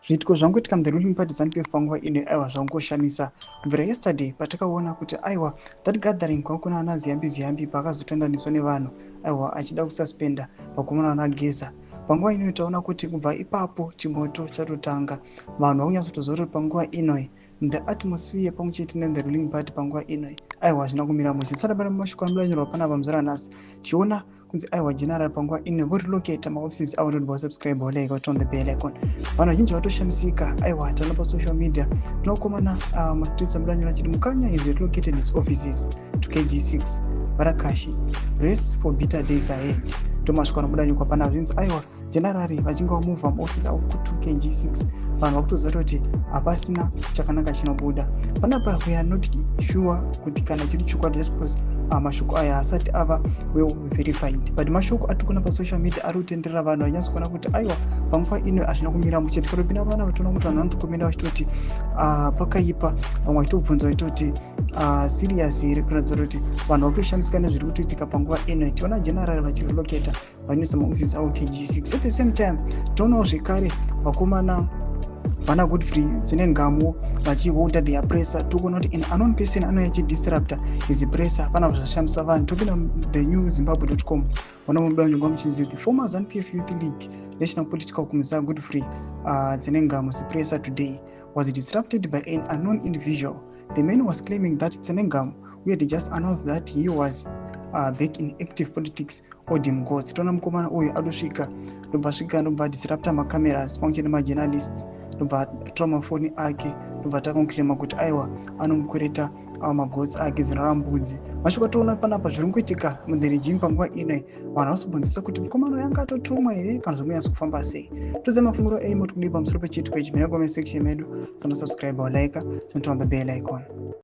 Zviitiko zvangoitika muthe ruling party ZANU-PF panguva ino, aiwa, zvangoshamisa. Kubvira yesterday patakaona kuti, aiwa, that gathering kwakuna vana Ziyambi Ziyambi, paakazotandaniswa nevanhu, aiwa, achida kususpenda vakomana vana Geza, panguva inoyi taona kuti kubva ipapo chimoto chatotanga. Vanhu vakunyatsotoziva kuti panguva inoi the atmosphere pamwe chete nethe ruling party panguva inoi, aiwa, hazvina kumira mushe. Sadabara mashoko anodanyorwa panapa muzora nhasi, tichiona kunzi, aiwa, general panguva ino vorelocata maoffices avo. Todibva subscribe, like, turn the bell icon. Vanhu vazhinji vatoshamisika. Aiwa, taona pasocial media tinokomana mastreets amudanyora achiti Mukanya is relocated his offices to KG6. Varakashi, brace for bitter days ahead. Tomasvika nomudanyurwa panapa zvinzi, aiwa, general vachinge vamuvha maoffices avo ku2 KG6, vanhu vakutoziva kuti hapasina chakanaka chinobuda panapa. We are not sure kuti kana chiri chokwadi, just because mashoko aya asati ava well verified, but mashoko atiri kuona pasocial media ari kutenderera. Vanhu vanyatso kuona kuti, aiwa, panguva ino hazvina kumira mushe. Tikatopinda vana vatoona kuti vanhu vanotokomenda vachitoti pakaipa, vamwe vachitobvunza vachitoti serious here, kuratidza kuti vanhu vakutoshandisika nezviri kutoitika panguva ino. Tiona general vachirelocata, vanoisa maoffices avo KG6. At the same time tionawo zvekare vakomana vana Godfrey Tsenengamu vachiholda their presser. Tokuona kuti an unknown person anouya achidisrupta his presser. Pana zvashamisa vanhu. Topinda the new zimbabwe.com, vona mubuda muchinzi the former ZANU-PF Youth League national political commissar Godfrey Tsenengamu's presser today was disrupted by an unknown individual. The man was claiming that Tsenengamu, who had just announced that he was back in active politics, owed him goats. Toona mukomana uyu adosvika, ndobva asvika, ndobva adisrupta macameras pamwe chete nemajournalists, ndobva atora mafoni ake, ndobva takangoclaima kuti, aiwa, anomukwereta magoats ake, zino rambudzi. Mashoko atoona panapa zviri kuitika muthe regime panguva inoi, vanhu vasobvunzisa kuti mukomana uyu anga atotumwa here kana zviri kufamba sei. Toziva mafungiro enyu, moti kudii pamusoro pechiitiko ichi? Muna comment section medu. Sonosubscribe, like, turn on the bell icon.